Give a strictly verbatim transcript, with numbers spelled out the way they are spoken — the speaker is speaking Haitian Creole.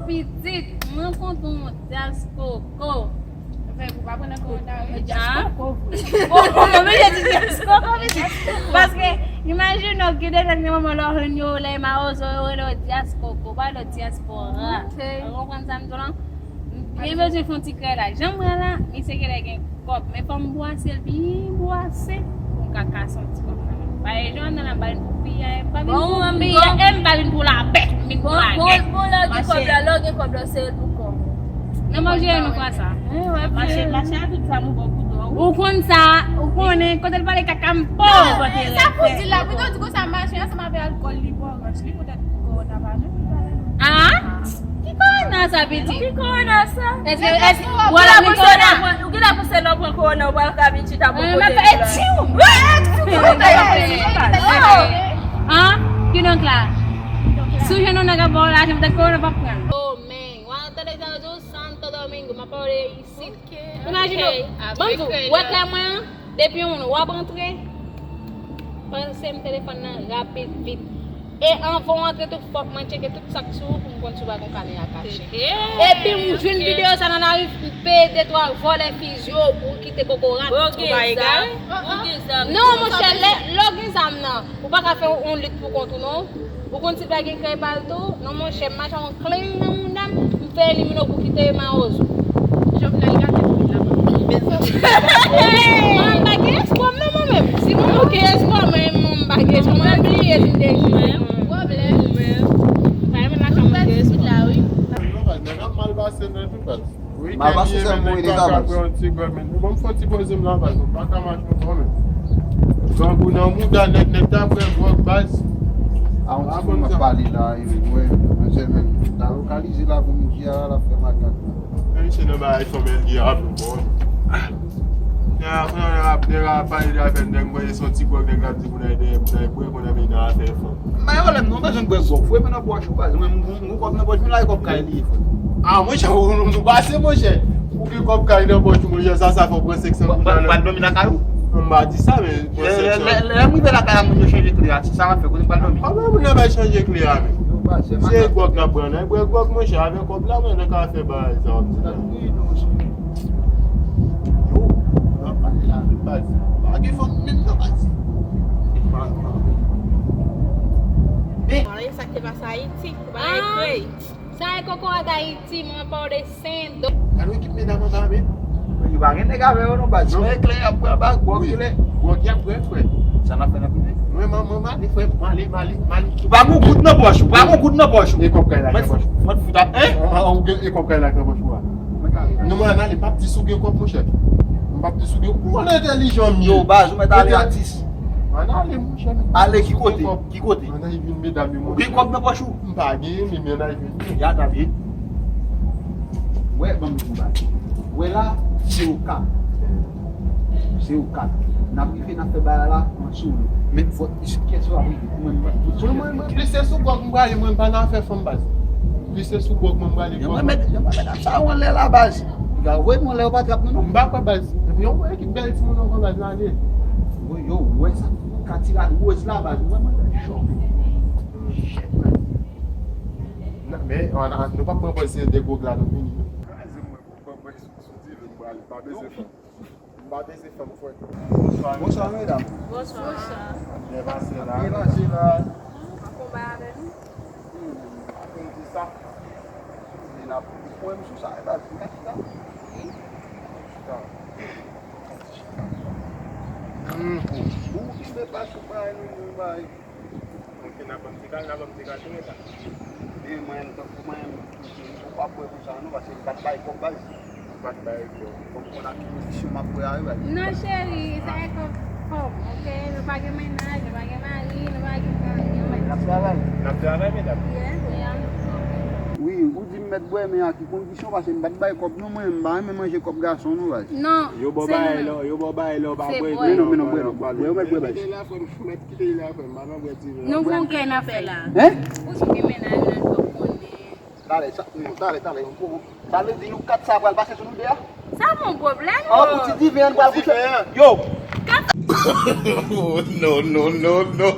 Pitit, m rankontre yon dyaskoko. Fè pou pa pran nan kowona, wi. Dyaskoko, vre. Bon, bon, men yo di dyaskoko, pitit. Paske, imajine w, gen de nèg nan manman lè w jwenn yo, lè mawozo, yo rele w dyaskoko, pa rele w dyaspora. Ok. Ou konprann sa m di w lan? M byen bezwen fè yon ti krèy la. Jan m wè la, misye genlè gen kòb, men fò m bwase l byen bwase pou m ka kase yon ti kòb nan men l. Paske jan nan la m pa vin pou piyay, m pa vin pou piyay, e m pa vin pou lapè, m vin pou lagè. Bon, bon, lè w gen kòb la, lè w gen kòb la, se l pou kòb. Non, m ap jere nou konsa. Mache, mache a tout sa, mou bon pou do. Ou konn sa, ou konnen, kote l pale kaka m po. Sa pou di la, pito di konsa, mache ansanm avè alkòl, li bò rans, li poutèt kòwona pa jwenn li pale. Ah? Ki kòwona sa, pitit? Ki kòwona sa? Èske, èske, ou la pran kòwona? Ou genlè panse lè w pran kòwona, ou pral ka vin chita bò kote m la. Hein? Kidonk la, si w jwenn yon nèg ap ba w lajan, poutèt kòwona p ap pran l. Oh, men, w a tande sa yo di w, Santo Domingo, m ap pale isit. Imajine w, ban m di w, w wè kay mwen an, depi yon moun w ap antre, panse m telefòn nan rapid vit. E anvan w antre tou, fòk mwen tcheke tout sa k sou ou pou m konn si w pa gen kanè a kache. Epi m jwenn videyo sa nan lari, m peye de twa vòlè fizye w pou kite kokorat. Ou pa egare? Non, monchè, lè, lè w gen zam nan, ou pa ka fè yon lit pou kont ou, non. Ou konn si l pa gen krèy pa l tou? Non, monchè, m mache yon kleng nan mouda m, m fè elimine w pou kite mawozo. Jovenel gate pou li la. Mwen, m pa gen espwa m nan mwen menm. Si mwen, mwen gen espwa, mwen, mwen, m pa gen espwa. Mwen bliye si m te jwenn. Pwoblèm. Pa renmen lakay mwen gen espwa. Nèg ap mal pase nan tout baz. Mal pase sèl pou Elizabeth. Pran yon ti gòl, men. Bon, m fè yon ti poze m la, baz. M pa ka mache ankò, men. Grangou nan mouda, nèg, nèg ta pran gwòg, baz. A, yon ti moun ap pale la, e, mwen, mwen, mwen, ta lokalize la pou midi a la, l ap fè makak la. Men misye nan bagay fò men dyab, bon. Nèg ap, nèg ap, nèg ap pale de afè nèg, mwen, se yon ti gwòg, nèg la di pou n al dèyè, pou n al bwè, kounye a men nan afè fanm. M pa gen pwoblèm non, m bezwen bwè gwòg. Fouye men nan pòch ou, baz. Mwen, m, m, m gen kòb nan pòch, men la gen kòb kay li ye, frè. Ah, monchè, ou, ou, nou pase, monchè. Ou gen kòb kay nan pòch ou, monchè, sa, sa fè w pran senk san goud. Pral dòmi lakay ou? M pa di sa, men pran senk san. Lè, lè, lè m rive lakay la, moun yo chanje kle a, se sa m ap fè, kote m pral dòmi? Kòman moun nan bay chanje kle a, men? Se gwòg n ap pran, nan bwè gwòg, monchè, avè kòb la, mwen, nan ka fè bagay sa, w ap di la. Yo, nan pale la, baz. Pa gen fanm menm nan baz. Sa k te pase Ayiti, ou pa gen krèy. Sa e kokorat Ayiti, mwen pa w de Sendo. Gade yon ekip medam anba, men. Yo pa gen nèg avè yo non, baz. Sinon e klè y ap bwè anba, gwòg yo lè. Gwòg y ap bwè, frè. Sa n ap fè nan prive? Mwen, mwen, mwen, m ale, frè, m ale, m ale, m ale. Ou pa gen goud nan pòch, ou pa gen goud nan pòch. E kòb kay la nan pòch ou? Mwen t fout ap, hein? An, an, ou gen, e kòb kay la nan pòch ou a? Non, mwen, ann ale, m p ap di si w gen kòb, monchè. M p ap di si w gen, ou konn entèlijan m ye. Yo, baz, ou mèt ale atis. Ann ale, monchè, men. Ale ki kote? Ki kote? Ann ale vin medam yo, monchè. Ou gen kòb nan pòch ou? M pa gen, men, men ann ale vin. Ya ta vin. Wè, ban m di w bagay. Wè la, se yo kat. Se yo kat. N ap rive, n ap fè bagay la, an solo. Men fò, kiyès w ap rive? Mwen, mwen, mwen, mwen, plis se sou gwòg m prale, mwen, m pa nan afè fanm, baz. Plis se sou gwòg mwen, m prale. Jan mwen met, jan mwen met ap sa yo anlè la, baz. Piga, voye m anlè, yo pa trap nou, non. M pa kwè, baz. Epi yon ekip bèl timoun ankò, baz, la, ale. Yo, yo, wè sa. Kati la, woz la, baz. Mwen, mwen, chòk. Shit, man. Nan, men, an, an, nou p ap pran pòz se de gwòg la nou vini, non. Kraze mwen pou pran pòz sou, sou divin, m prale, pa bezwen fè. M pa bezwen fè, m frè. Bonswa, medam. Bonswa. Byen pase la. Byen pase la. Ap konba avè nou? Hmm, akoz di sa. Men n ap pran sou sa, e pa di m ka chita. Wi. Chita. Hmm. Ou kenbe pa sou bay nou, nou bay. Ok, n a ban m ti kal, n a ban m ti kal, tou reta. Men mwen, tankou mwen, m pa prè pou sa, non, paske m pa t bay kòb baz. Ou pa t bay kòb. Fò m konn ak ki pozisyon m ap prè a, wi, baz. Non, cheri, sa e kòb fanm, ok? Nou pa gen mennaj, nou pa gen mari, nou pa gen anyen, men. N ap travay. N ap travay, medam. Yes, ma'am. Wi, ou di m mèt bwè, men a ki kondisyon, paske m pa t bay kòb, non, mwen, m pa renmen manje kòb gason, non, baz. Non, yo ba w bagay lè, yo ba w bagay lè, ou pa bwè. Men non, men non, bwè non, bwè, ou mèt bwè, baz. Kite la, frè m, mèt kite la, frè m, pa nan bwè ti vin. Nou gon kè n ap fè la. Hein? Ou sou gen mennaj, nan fò konnen. Talè, sa, non, talè, talè, bon. Sa vle di nou kat sa pral pase sou nou de a? Sa pa yon pwoblèm, non. An, pou ti diven an, nou pral kouche. Yo! Oh, no, no, no, no.